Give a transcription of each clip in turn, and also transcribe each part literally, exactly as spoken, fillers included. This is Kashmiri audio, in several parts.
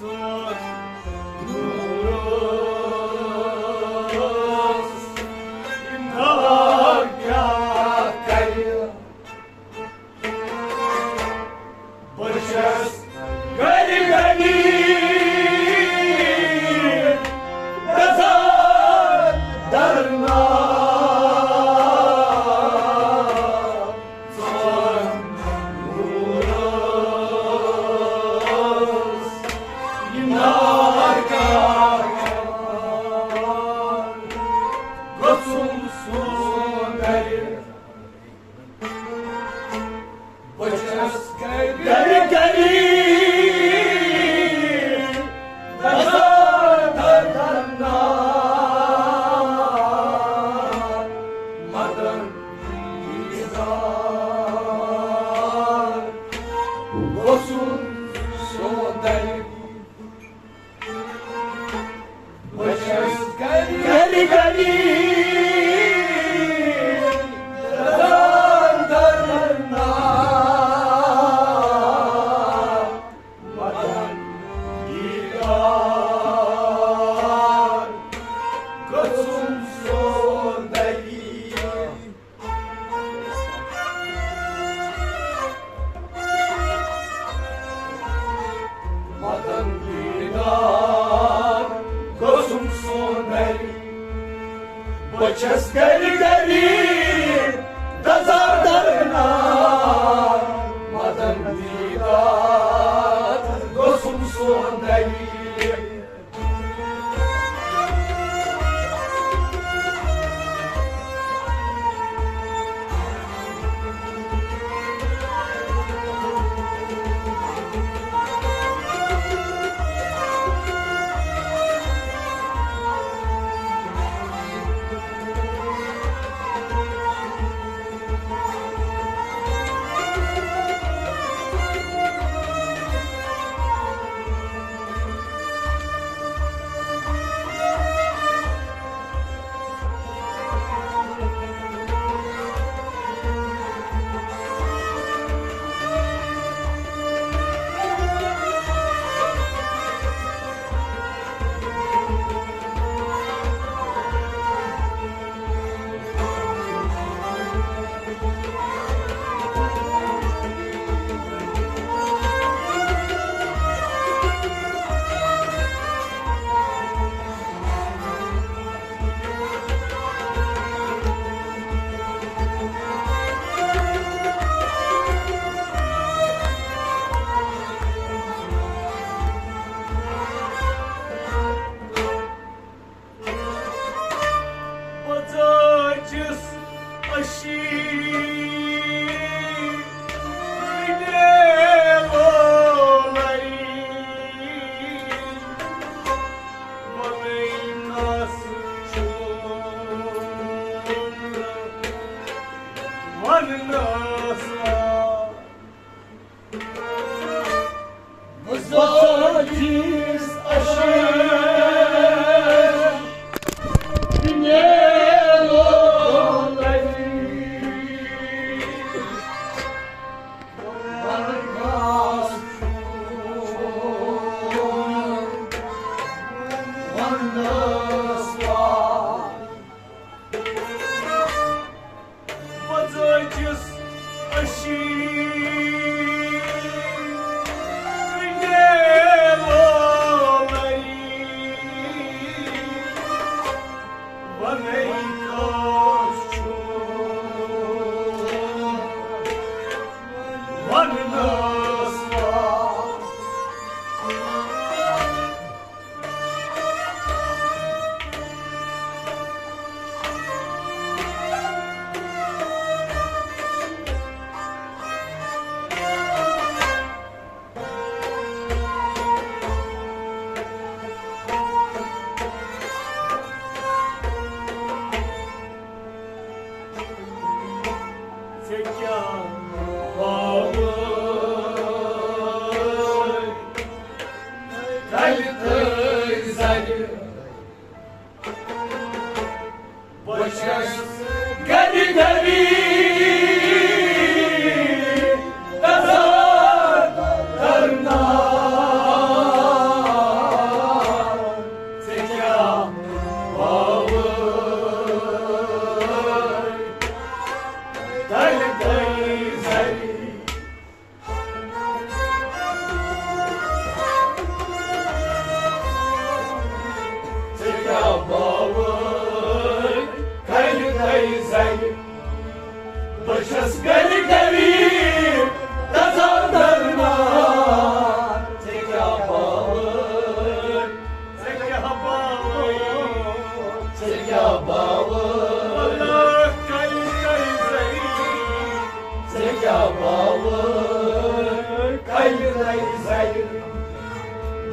نورس انکار کیٛاہ کرِ؟ بہٕ چھَس گرِ گرِ گژھان دھرنا۔ مدن دیدار گوٚژھُم سون گرِ۔ بہٕ چھَس گرِ گرِ دزار درنا۔ مدن دیدار گوٚژھُم سون گرِ۔ بہٕ ژاجِس أشی لولَے، وَنَے کَس چھُ وَننَس آ۔ بہٕ ژاجِس أشی لولَے، وَنَے کَس چھُ وَننَس آ۔ ژےٚ کیٛاہ باوٕ کَلہِ تہٕ زَرِ؟ بہٕ چھَس گَرِ گَرِ دَزان دَرنا۔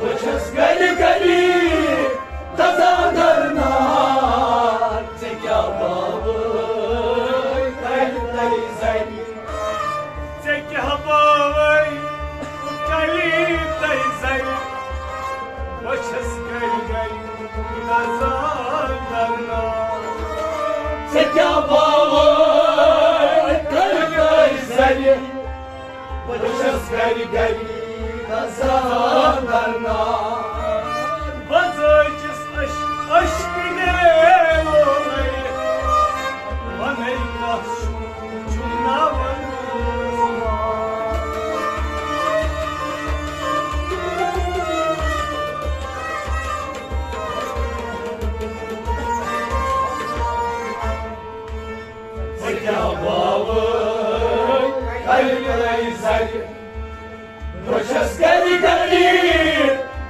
بہٕ چھَس گَرِ گَرِ دَزان دَرنار، ژےٚ کیٛاہ باوَے کَرِ تَے زَرِ؟ ژےٚ کیٛاہ باوَے کَرِ تَے زَرِ؟ بہٕ چھَس گَرِ گَرِ دَزان دَرنار۔ ژےٚ کیٛاہ باوَے کَرِ تَے زَرِ؟ بہٕ چھَس گَرِ گَرِ دَزان دَرنار۔ بہٕ زٲجِس عش-، عشقہٕ نیلو لٔرِتھ، وَنَے کَس چھُم ناوَن ژےٚ کیٛاہ باوَے کَرِ تَے زَرِ؟ بہٕ چھَس گَرِ گَرِ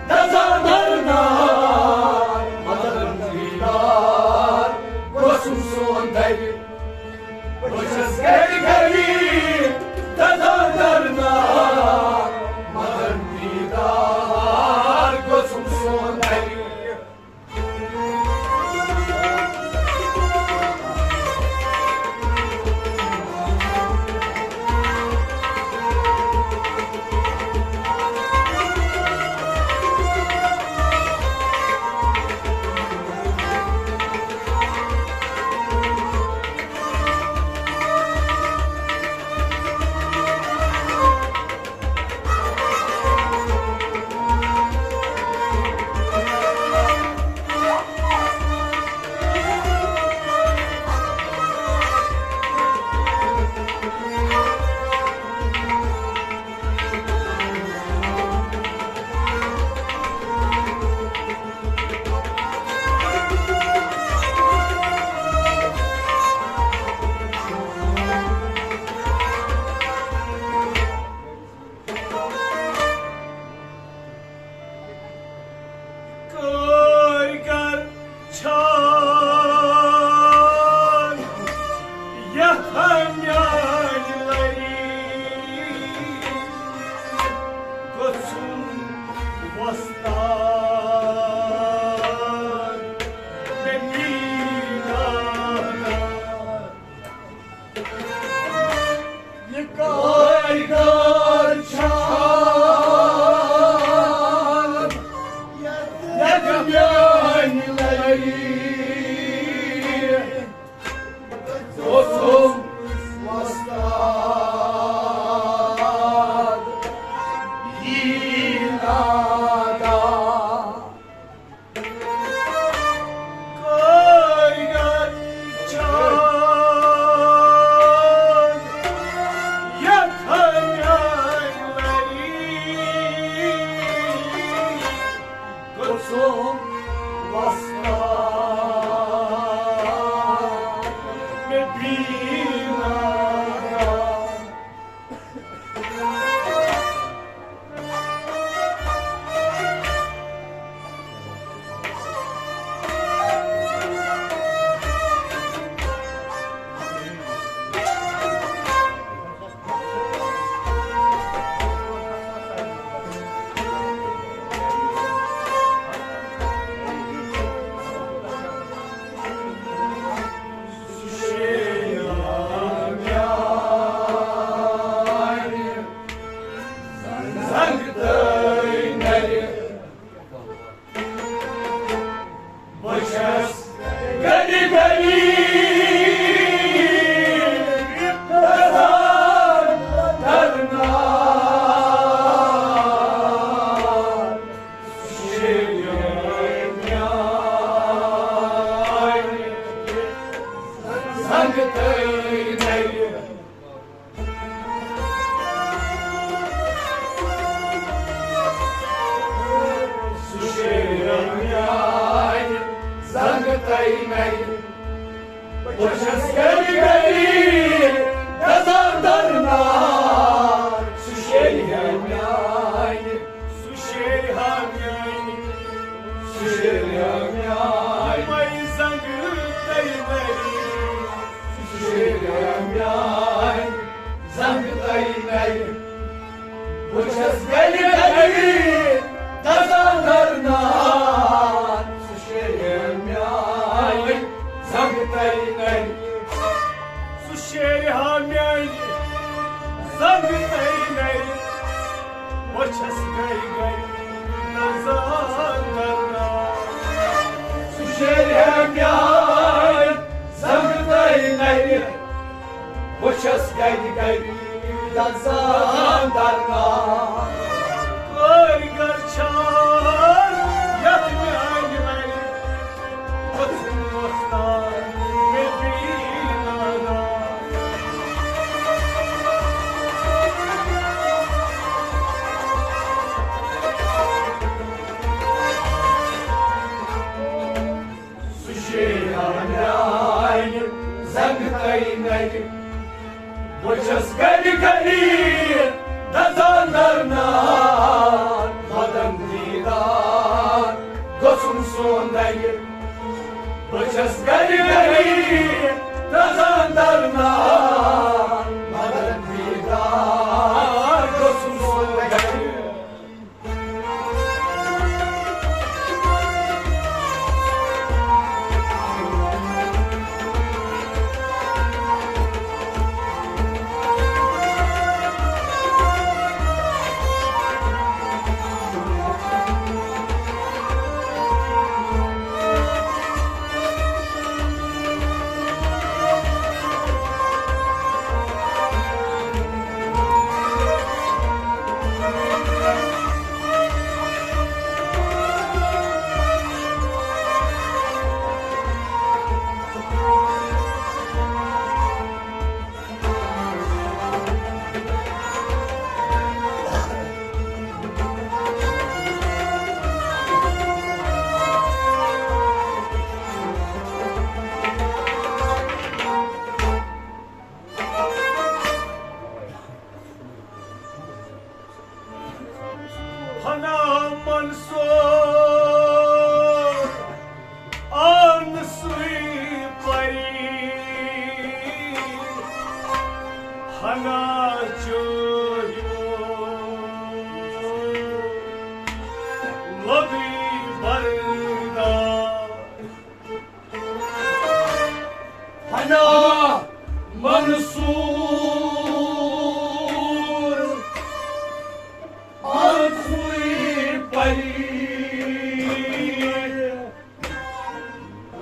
دَزان دَرنار، مَدَن دیٖدار گوٚژھُم سون دَرِ۔ بہٕ چھَس گَرِ گَرِ دَزان دَرنار، مَدَن دیٖدار گوٚژھُم سون دَرِ۔ کٲرۍ گر چھان یتھ میانہِ لرِ، گوٚژھُم وۄستاد مےٚ پیٖنانا۔ یہِ کٲرۍ گر چھان یتھ میانہِ لرِ، گوٚژھُم وۄستاد یی نادا۔ کٲرۍ گر چھان یتھ میانہِ لرِ، گوٚژھُم وۄستاد مےٚ پیٖنانا۔ بہٕ چھَس گَرِ گَرِ دَزان دَرنار، شیرنہِ میانہِ زنٛگہٕ تہٕ نَرِ۔ سُہ شیرنہِ میانہِ زنٛگہٕ تہٕ نَرِ۔ بہٕ چھَس گَرِ گَرِ دَزان دَرنار۔ سُہ شیرِ ہا میانہِ، سُہ شیرِ ہا میانہِ، سُہ شیرِ ہا میانہِ۔ یِمَے زنٛگہٕ تہٕ نَرِ۔ سُہ شیرِ ہا میانہِ زنٛگہٕ تہٕ نَرِ۔ بہٕ چھَس گَرِ گَرِ دَزان گرِ گرِ دزان درناک۔ کٲرۍ گر چھا یتھ میانہِ لرِ کھوژُن وۄستان مےٚ بیٖنانہ۔ سُہ شیران میانہِ زنٛگہٕ تَے نَرِ۔ بہٕ چھَس گَرِ گَرِ دَزان دَرنان، مَدَن دیٖدار گوٚژھُم سون دَرِ۔ بہٕ چھَس گَرِ گَرِ دَزان دَرنان، مَدَن دیٖدار گوٚژھُم سون دَرِ۔ ہنا منصور آن سُے پری، ہنا چوہیو لوٚگُے بردار۔ ہنا منصور آن سُے پری،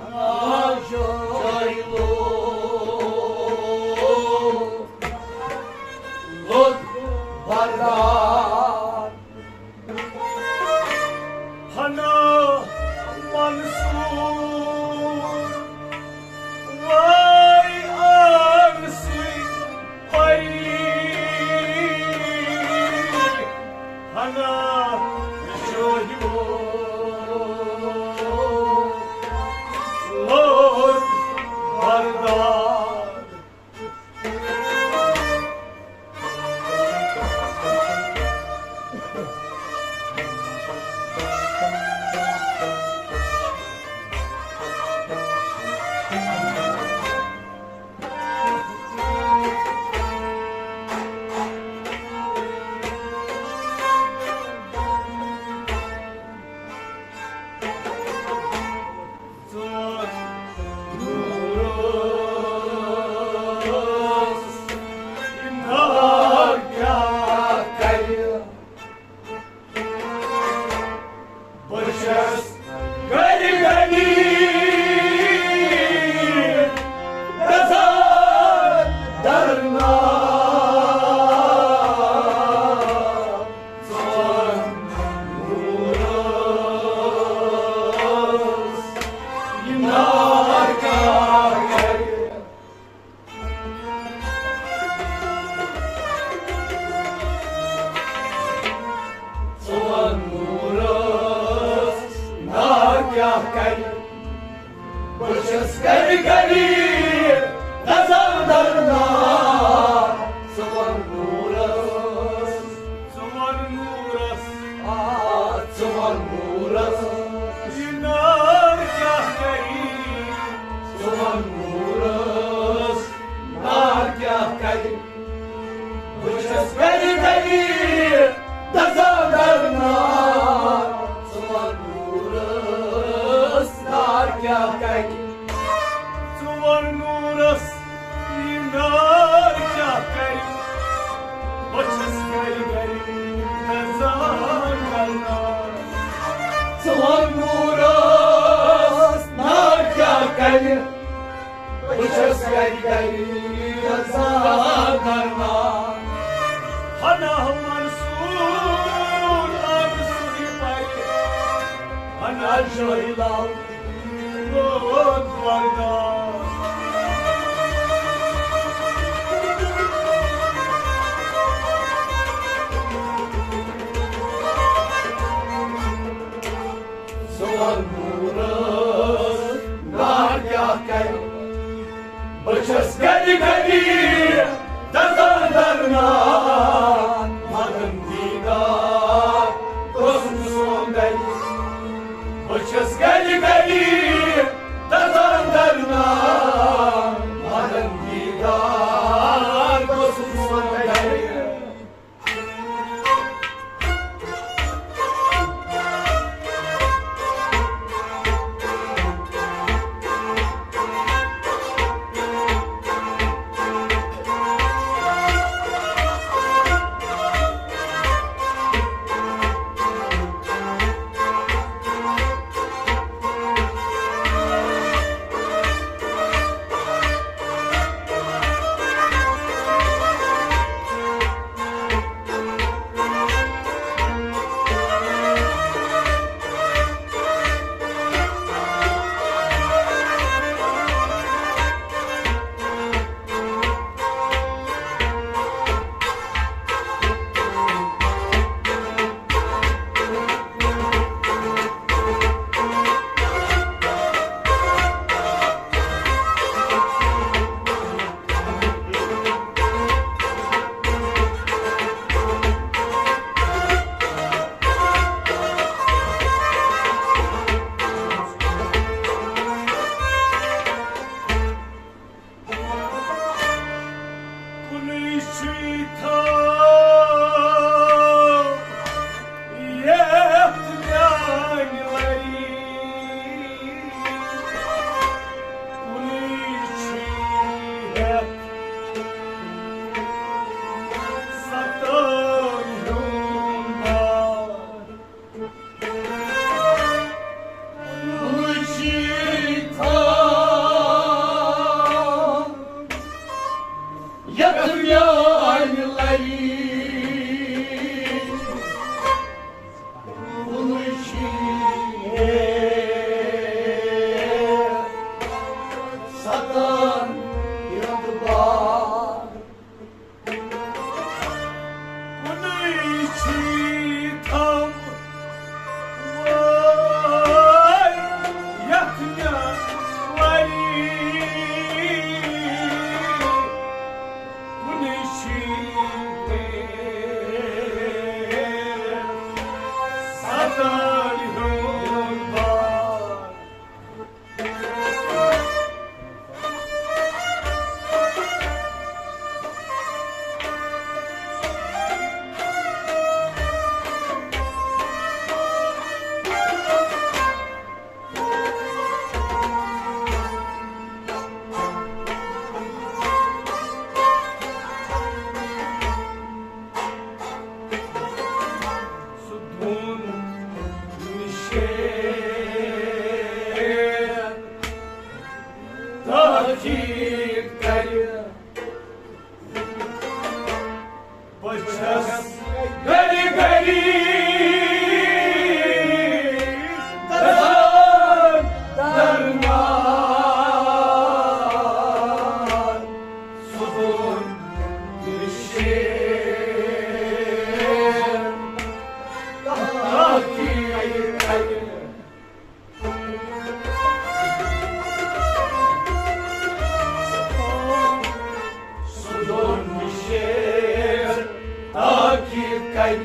ہنا چوہیو لوٚگ بردار۔ ہنا منصور وٲے آن سُے پری، ہنا چوہیو لوٚگ بردار۔ بہٕ چھَس گَرِ گَرِ گژھان دَرناک۔ ژٕ وَن نوٗرَس، نار کیٛاہ کَرِ؟ بہٕ چھَس گَرِ گَرِ گژھان دَرناک۔ ژٕ وَن نوٗرَس، ژٕ وَن نوٗرَس، آ، ژٕ وَن نوٗرَس، یہِ نار کیٛاہ کَرِ؟ ژٕ وَن نوٗرَس، نار کیٛاہ کَرِ؟ بہٕ چھَس گَرِ گَرِ دَزان دَرناک۔ ژٕ وَن نوٗرَس، نار کیٛاہ کَرِ؟ ژٕ وَن نوٗرَس، یہِ نار کیٛاہ کَرِ؟ بہٕ چھَس گَرِ گَرِ دَزان دَرناک۔ ژٕ وَن نوٗرَس، نار کیٛاہ کَرِ؟ بہٕ چھَس گَرِ گَرِ سادرنا، ہنا منصور آب سُے پَرِ، ہنا شٲہی لال روز وردان۔ سون نورس نار کیٛاہ کرِ؟ بہٕ چھَس گرِ گرِ دَزان دَرنان، مدن دیدار گوٚژھُم سون گرِ۔ بہٕ چھَس گرِ گرِ دَزان دَرنان، مدن دیدار گوٚژھُم سون گرِ۔ کُنُے چھُے تھاو یتھ میانہِ وری، کُنُے چھُے ہٮ۪تھ ستٲوۍ ہیوٗ بار۔ یتھ میانہِ لری، کُنُے چھُے ستان یتھ بار۔ کُنُے چھُے تھم وٲے یتھ مےٚ وری۔ کُنُے چھُے ستان ہیوٗ بار۔ سُہ دھوٗن نِشین تحقیٖق کرِ۔ بہٕ چھَس گرِ گرِ دَزان دَرنان۔ سُہ دھوٗن نِشین تحقیٖق کرِ۔ سُہ دھوٗن نِشین تحقیٖق کرِ۔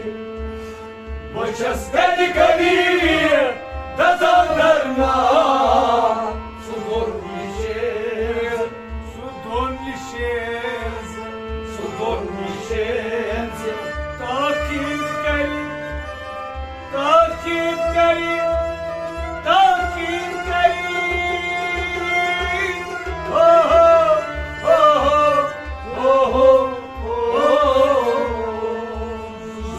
بہٕ چھَس گرِ گرِ دَزان دَرنان۔ سُہ دھوٗن نِشین، سُہ دھوٗن نِشین، سُہ دھوٗن نِشین تحقیٖق کرِ۔ تحقیٖق کرِ، تحقیٖق کرِ۔ او ہو، او ہو، او ہو، او ہو۔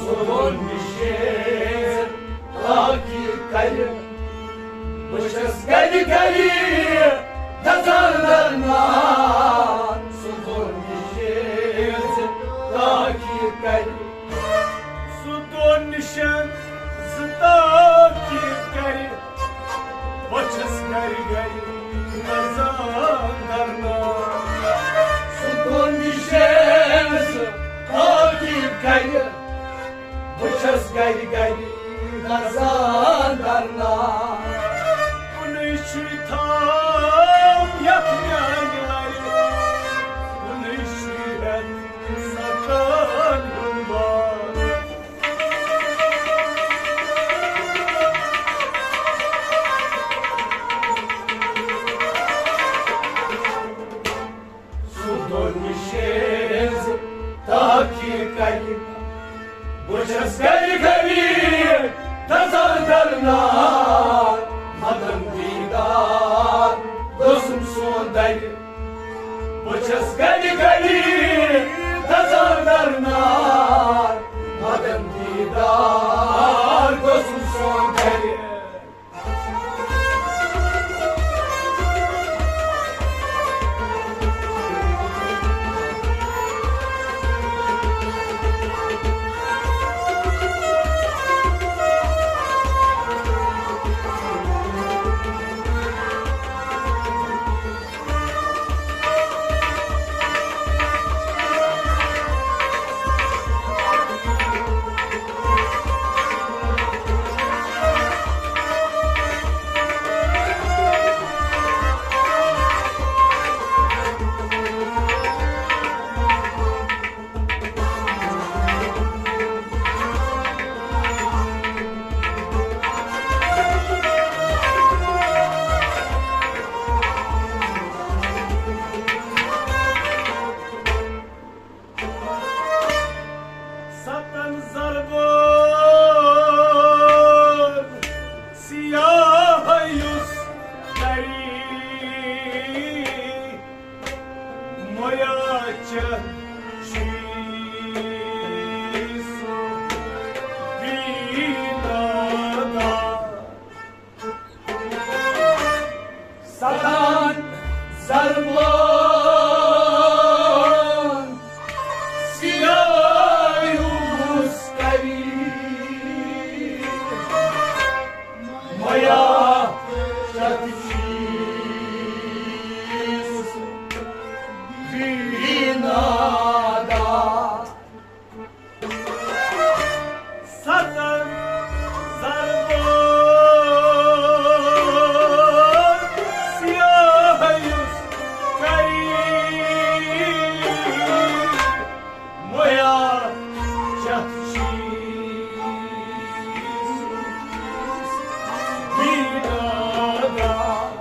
سُہ دھوٗن نِشین تحقیٖق کرِ۔ بہٕ چھَس گرِ گرِ دَزان دَرنان۔ سُہ دھوٗن نِشین چیز بی نادار۔ ستن ضربن سیاہ یُس کری میا چتھ چیز بی نادار۔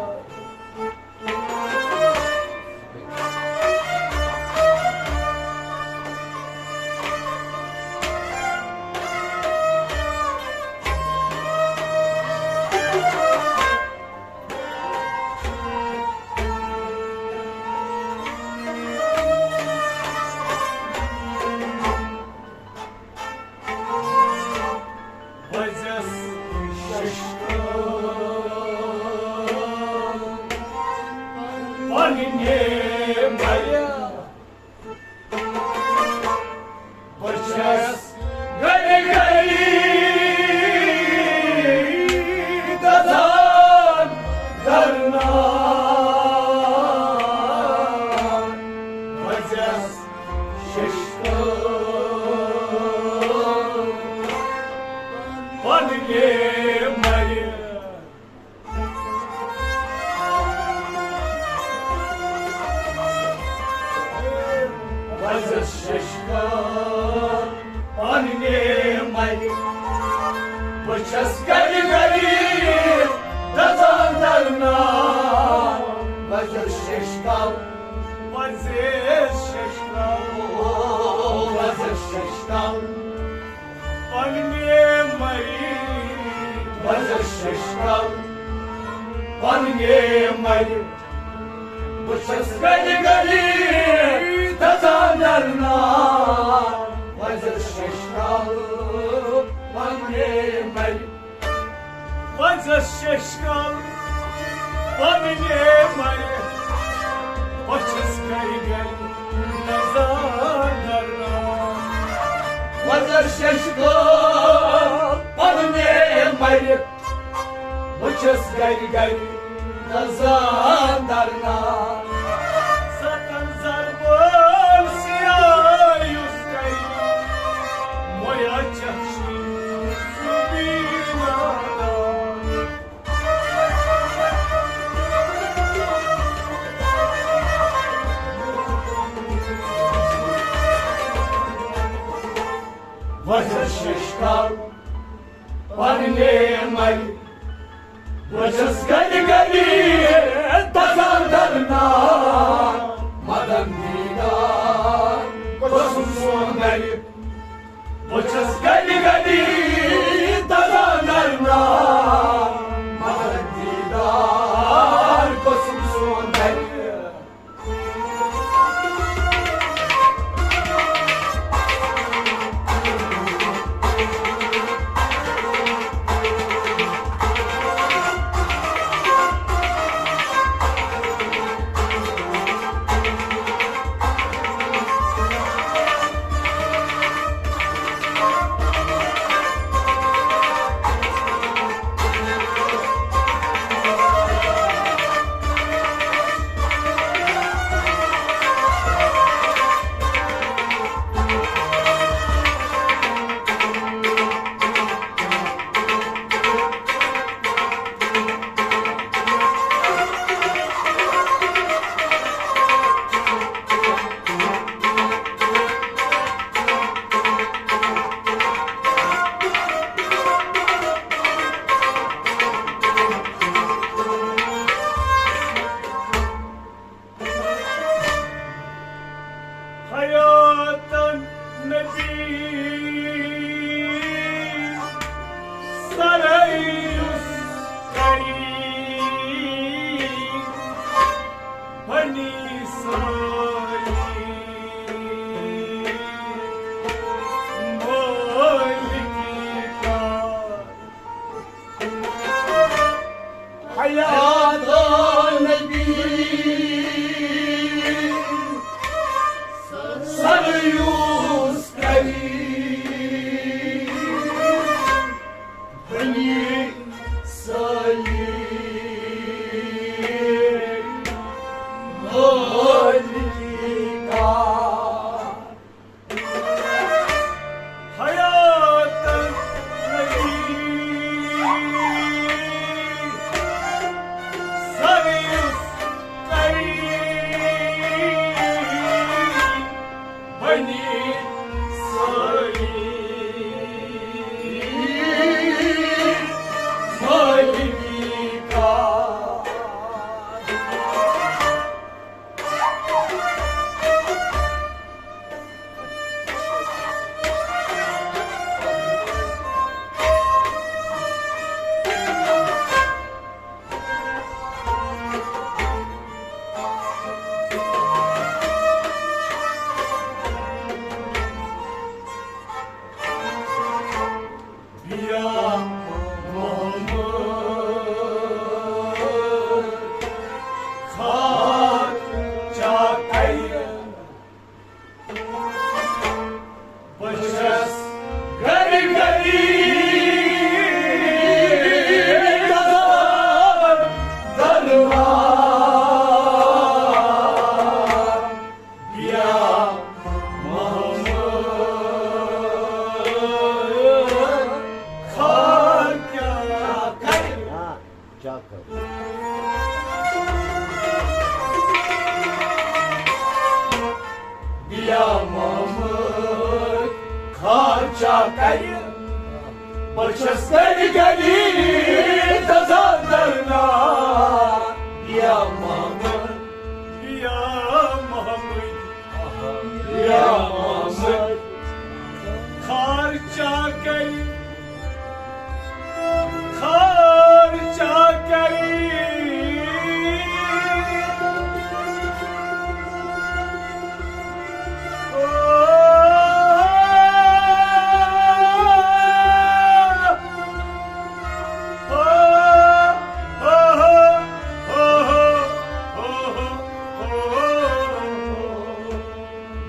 وزس ششتر پننہِ مرِ۔ بہٕ چھَس گرِ گرِ دزان دھرنا۔ وزس ششتر پننہِ مرِ۔ وزس ششتر پننہِ مرِ۔ بہٕ چھَس گرِ گرِ دزان دھرنا۔ وزس ششتر، وزس ششتر، وزس ششتر پننہِ مرِ۔ وزس ششتر پننہِ مرِ۔ بہٕ چھَس گرِ گرِ دزان دھرنا۔ وزس ششتر پننہِ مرِ۔ وزس ششتر پننہِ مرِ۔ بہٕ چھَس گرِ گرِ دزان دھرنا۔ وزس ششتر پننہِ مرِ۔ بہٕ چھَس گرِ گرِ دزان دھرنا۔ ستن ضربن سیاہ یُس کرِ میا چتھ چیز بی نادار۔ وزس ششتر پننہِ مرِ۔ بہٕ چھَس گرِ گرِ دزان دھرنا۔ مدن دیدار قسم سون گرِ۔ بہٕ چھَس گرِ گرِ دزان دھرنا۔ مدن دیدار قسم سون گرِ۔ حیاتن نبی سرے یُس کری بنی اسرائیل مٲلکی کار۔ حیات نبی سر یُس کری بنی اسرائیل چاکر۔ بیا محمد خار چاکر، بہٕ چھَس گرِ گرِ دزان درنا۔ بیا محمد، بیا محمد، بیا محمد خار چاکر، خار چاکر۔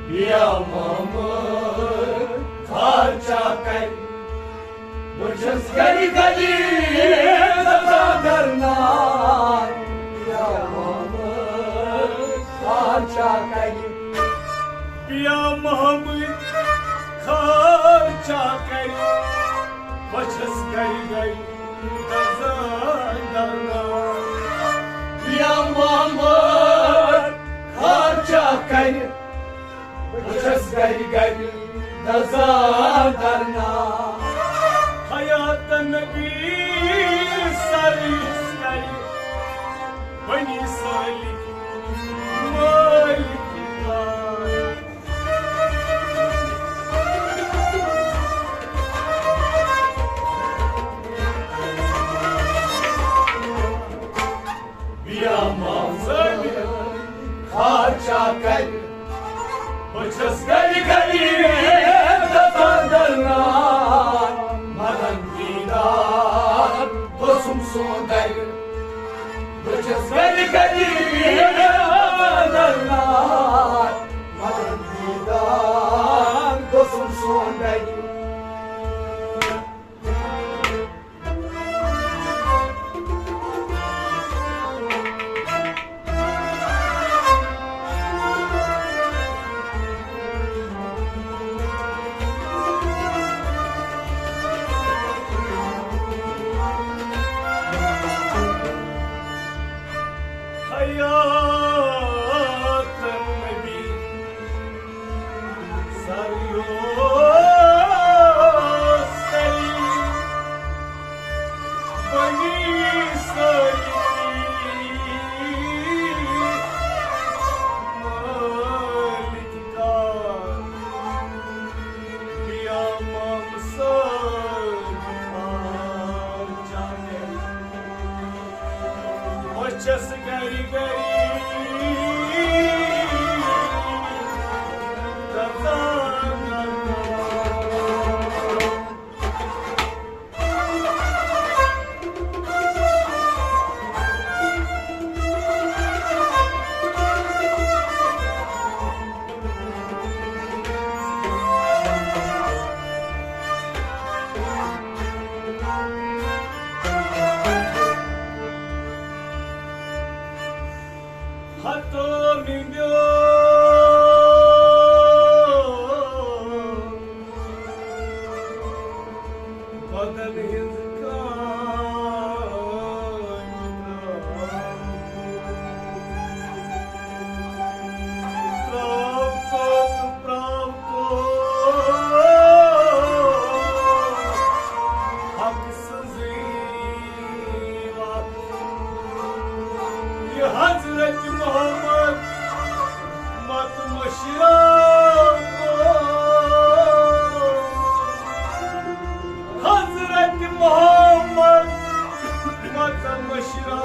بیا محمد خار چاکر، بہٕ چھَس گرِ گرِ دزان درنا۔ بیا محمد خار چاکر، بیا محمد خار چاکر، بہٕ چھَس گرِ گرِ دزان درنا۔ بیا محمد خار چاکر، بہٕ چھَس گرِ گرِ دزان درنا۔ حیات نبی سر یُس کرِ، بنی سالک مالک کار۔ بیا محمد خار چاکر، بہٕ چھَس گرِ گرِ دزان درنا۔ مدن دیدار گوٚژھُم سون گرِ، بہٕ چھَس گرِ گرِ دزان درنا۔ مدن دیدار گوٚژھُم سون گرِ۔ حیات نبی سر یُس کرِ، بنی سالک مالک کار۔ بیا محمد خار چاکر، بہٕ چھَس گرِ گرِ دزان درنا۔ ہتو مِلیو بدن ہٕنٛز کامہِ ترٛاو۔ ترٛاو تو، ترٛاو تو حق سٕنٛزٕے وَتھ۔ یہِ حضرت محمد مت مشرا۔ حضرت محمد مت مشرا۔